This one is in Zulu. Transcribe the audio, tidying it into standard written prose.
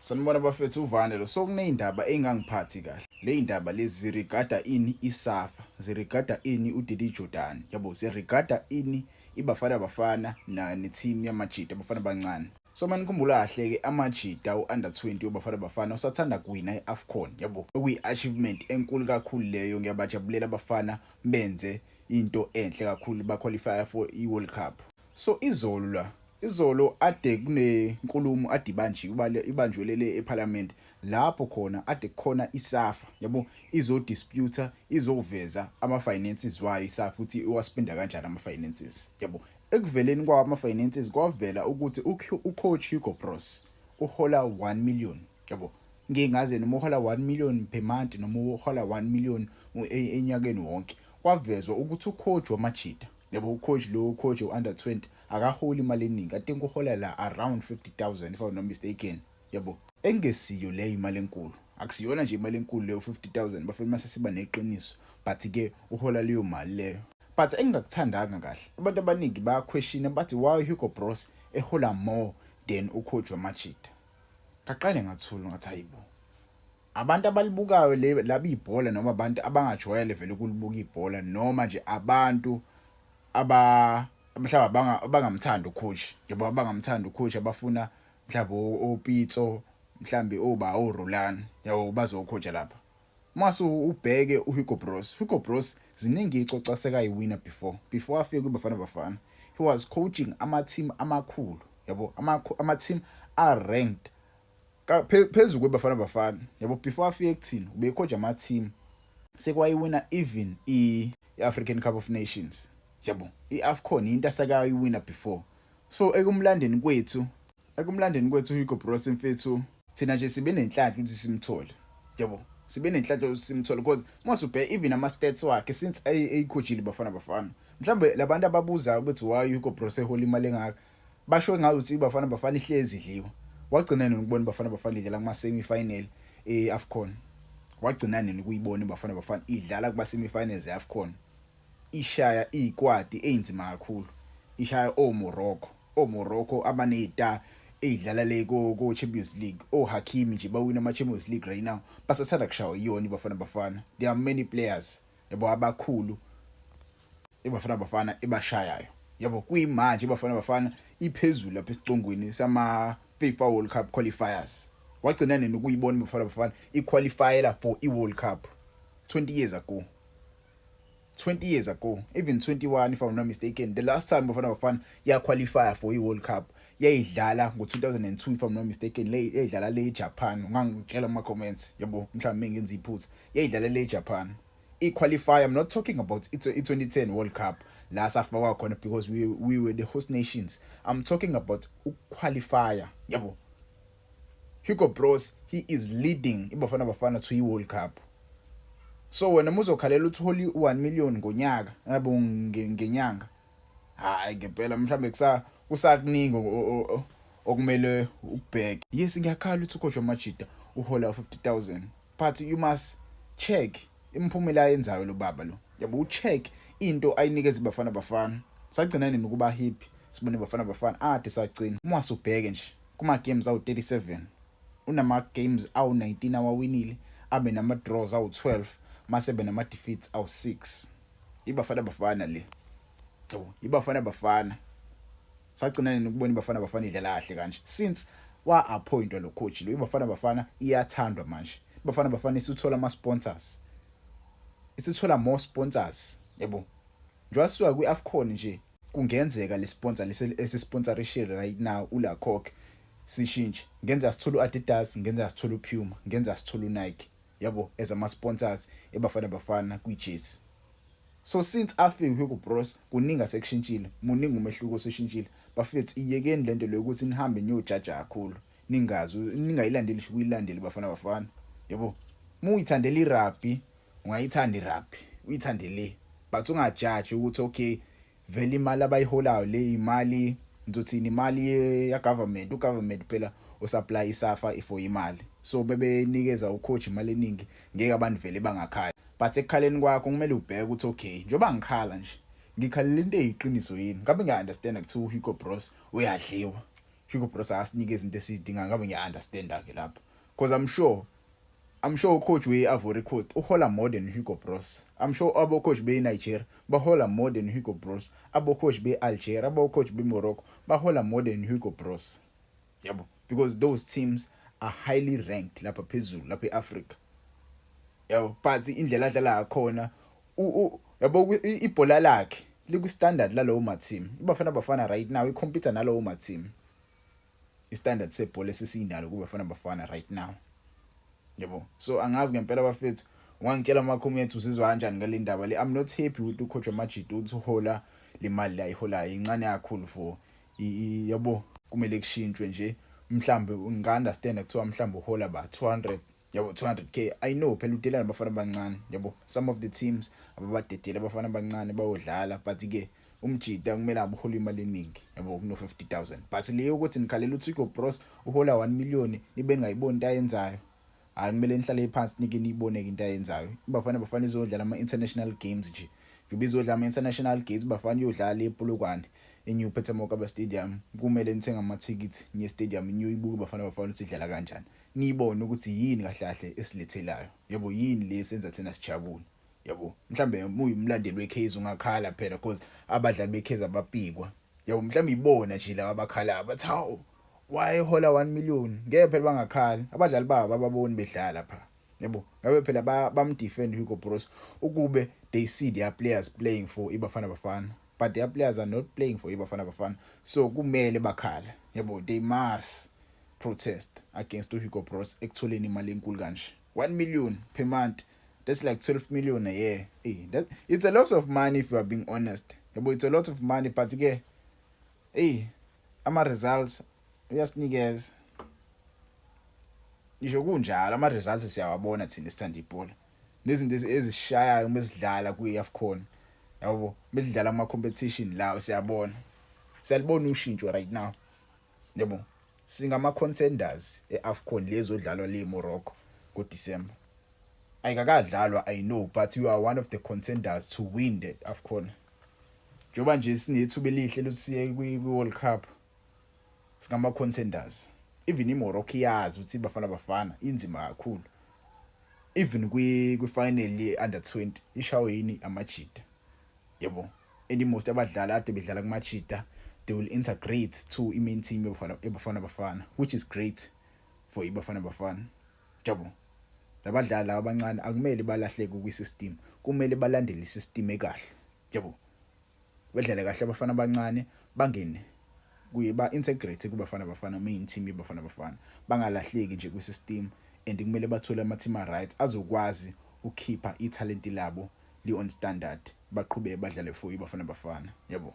Sanibona bafethu, uVane lo. So kuney'ndaba ey'ngangiphathi kahle. Ley'ndaba lezi zirigada ini iSAFA, zirigada ini uDidi Jordan, yabo, zirigada ini iBafana Bafana ne-team yamajita abafana abancane. So manikhumbula kahle-ke amajita u-under 20 weBafana Bafana usathanda kuwina i-AFCON, yabo, okuyi-achievement enkulu kakhulu leyo. Ngiyabajabulela abafana, benze into enhle kakhulu, ba-qualify for i-World Cup. So izolo la, izolo ade kunenkulumo ade ibanjiwe, ibanjwelele eParliament, lapho khona ade kukhona iSAFA, yabo, izo-dispute, izoveza ama-finances wayo iSAFA, ukuthi iwaspenda kanjani ama-finances, yabo. Ekuveleni kwawo ama-finances kwavela ukuthi ucoach Hugo Broos uhola 1 million, yabo. Ngingaze noma uhola 1 million per month noma uhola 1 million enyakeni wonke. Kwavezwa ukuthi ucoach wamajita, yabo, ucoach lo, coach u-under 20, akaholi imali eningi. I think uhola la around 50,000, if I'm not mistaken, yabo. Engesiyo leyo imali enkulu, akusiyona nje imali enkulu leyo 50,000 bafethu, mase siba neqiniso, but ke uhola leyo mali leyo. But engingakuthandanga kahle, abantu abaningi baya-question, bathi why Hugo Broos ehola more than ucoach wamajita. Ngaqale ngathula, ngathi hayibo, abantu abalibukayo le laba ibhola, noma abantu abangajwayele vele ukulibuka ibhola, noma nje abantu aba mhlawumbe abangamthanda ucoach, yabo, abangamthanda ucoach, abafuna mhlawumbe oPitso, mhlambe oba oRulani, yabo, bazocoacha lapha. Mase ubheke uHugo Broos, Hugo Broos ziningi icoca sekayiwina before afike kuBafana Bafana. He was coaching ama team amakhulu, yabo, ama team a ranked phezulu kweBafana Bafana, yabo. Before afike kuthina ubecoach ama team sekwayiwina even i-African Cup of Nations, yabo. I-AFCON into asekayiwina before. So ekumlandeni kwethu uHugo Broos mfethu, thina nje sibe nenhlanhla ukuthi simthole, yabo, sibe nenhlanhla ukuthi simthole, because mase ubheka even ama stats wakhe since eyicoachile Bafana Bafana, mhlambe labantu ababuzayo ukuthi why Hugo Broos ehola imali engaka, basho ngathi iBafana Bafana ihlezi idliwa. Wagcina nini ukubona iBafana Bafana idlala kuma semi final eAfcon? Wagcina nini ukuyibona iBafana Bafana idlala kuma semi finals eAfcon, ishaya izikwadi einzima kakhulu, ishaya oMorocco, oMorocco abanezita ezidlala le ko Champions League, oHakimi nje bawina ama Champions League right now, basathanda kushawa iyona iBafana Bafana? There are many players, yabo, abakhulu iBafana Bafana ebashayayo, yabo. Kuyimanje iBafana Bafana iphezulu lapha esicongweni sama FIFA World Cup qualifiers. Wagcina nini ukuyibona iBafana Bafana iqualifyela for iWorld Cup? 20 years ago, 20 years ago, even 21 if I'm not mistaken. The last time Bafana Bafana ya qualify for iWorld Cup yayidlala ngo2002, if I'm not mistaken, le yayidlala le eJapan. Ungangitshela ama comments, yabo, mhlawumbe ngenza iphutha. Yayidlala le eJapan i-qualify. I'm not talking about i-2010 World Cup la safakwa khona because we were the host nations. I'm talking about ukuqualifya, yabo. Hugo Broos, he is leading iBafana Bafana to i-World Cup. So wena muzokhalela ukuthi uholi 1 million ngonyaka, yabo, ngenyanga, hayi ngempela mhlambe kusakuningi okumele ukubheke. Yes, ngiyakhala ukuthi ucoach wamajita uhola 50,000, but you must check imiphumela ayenzayo lo baba lo, yabo, ucheck into ayinikeza iBafana Bafana. Sagcina nini ukuba happy sibone Bafana Bafana ade sagcina? Uma usubheke nje kuma games awu 37, unama games awu 19 awawinile, abe nama draws awu 12, mase benama defeats awu 6. IBafana Bafana le, yabo, iBafana Bafana sagcina nini ukubona iBafana Bafana idlala kahle kanje? Since wa appointwa lo coach lo, iBafana Bafana iyathandwa manje. iBafana Bafana isithola ama sponsors, isithola more sponsors, yabo. Njengoba sisuka kwi-AFCON nje, kungenzeka le sponsor lesi esisponsorishile right now uLacoste sishintshe, ngenza sithola uAdidas, ngenza sithola uPuma, ngenza sithola uNike, yabo, as ama sponsors eBafana Bafana kwi-jersey. So since afike Hugo Broos kuningi asekushintshile, muningi umehluko oseshintshile bafethu. Iyekeni lento leyo ukuthi nihambe niyojaja kakhulu ningazi, ningayilandeli ngisho ukuyilandela Bafana Bafana, yabo. Muyithandela irugby, ungayithanda irugby, uyithande le, but ungajaji ukuthi okay, vele imali abayiholayo le imali, ngizothini, imali ya government. Ugovernment phela usupply iSAFA for imali, so bebenikeza ucoach imali eningi, ngeke abantu vele bangakhala. But ekukhaleni kwakho kumele ubheke ukuthi okay, njengoba ngikhala nje, ngikhalela into eyiqiniso yini? Ngabe ngiya understand kuthiwa uHugo Broos uyadliwa. Hugo Broos akasinike izinto esizidingayo, ngabe ngiya-understanda ke lapho, because I'm sure ucoach we-Ivory Coast uhola more than Hugo Broos. I'm sure abo coach be-Nigeria bahola more than Hugo Broos. Abo coach be-Algeria, abo coach be-Morocco bahola more than Hugo Broos. Yabo, because those teams are highly ranked lapha phezulu lapha e-Africa. Yabo, but indlela adlala ngakhona, yabo, ibhola lakhe liku standard lalowo ma team. IBafana Bafana right now icompete nalowo ma team. I-standard sebhola esisinalo kuBafana Bafana right now. Yabo. So angazi ngempela bafethu, ungangitshela ama comments, uzizwa kanjani ngale ndaba le? I'm not happy with ucoach waMajita uthi uhola le mali la ayiholayo, incane kakhulu for yabo, kumele kushintshwe nje. Mhlambe unga understand kuthiwa mhlambe uhola ba 200, yabo, 200K. I know phela udela nabafana abancane, yabo, some of the teams ababadedela abafana abancane bayodlala, but ke umjita kumele abe uhola imali eningi, yabo, kuno 50,000. But leyo ukuthi nikhalela uthi Hugo Broos uhola 1 million, nibe ningayiboni into ayenzayo, hayi, kumele nihlale phansi nike niyibone into ayenzayo. IBafana Bafana izodlala ama international games nje, njengoba izodlala ama international games, Bafana iyodlala ePolokwane eNew Peter Mokaba Stadium, kumele nithenge amathikithi niye stadium, niyoyibuka Bafana Bafana ukuthi idlala kanjani, niyibone ukuthi yini kahle kahle esilethelayo, yabo, yini le senza thina sijabule, yabo. Mhlambe uyumlandeli weKaizer ungakhala phela, because abadlali beKaizer abapikwa, yabo. Mhlambe ibona nje laba abakhalayo bathi, "Hawu, why ehola 1 million?" Ngeke phela bangakhali, abadlali babo ababoni bedlala pha, yabo. Ngabe phela bamdefend Hugo Broos ukube they see their players playing for iBafana Bafana, but their players are not playing for iBafana Bafana, so kumele bakhala, yabo. They must protest against uHugo Broos ekutholeni imali enkulu kanje, 1 million per month. That's like 12 million a year. Hey, that it's a lot of money if you are being honest, yabo. It's a lot of money, but ke, hey, ama results uyasinikeza. Ngisho kunjalo, ama results siyawabona thina esithanda ibhola, nezinto ezisishayayo mesidlala kwi-AFCON, yabo, mesidlala ama competition lawo, siyabona, siyalibona ushintsho right now, yabo. Singama contenders eAFCON lezodlalwa le Morocco ngoDecember. Ayikakadlalwa, I know, but you are one of the contenders to win the AFCON. Njengoba nje sinethuba elihle lokuthi siye kwi-World Cup, singama contenders. Even iMorocco iyazi ukuthi iBafana Bafana inzima kakhulu. Even kwi final ye under 20 ishawe yini? Amajita, yabo. And most abadlali ade bedlala kumajita, they will integrate to i-main team yeBafana Bafana, which is great for iBafana Bafana, yabo. Labadlali laba abancane akumele balahleke kwi-system, kumele balandele isystem ekahle, yabo, bedlale kahle abafana abancane, bangene kuye, ba integrate kuBafana Bafana main team yeBafana Bafana, bangalahleki nje kwi-system. And kumele bathole ama team right azokwazi ukukhipha italent labo li on standard, baqhubeke badlale for iBafana Bafana, yabo.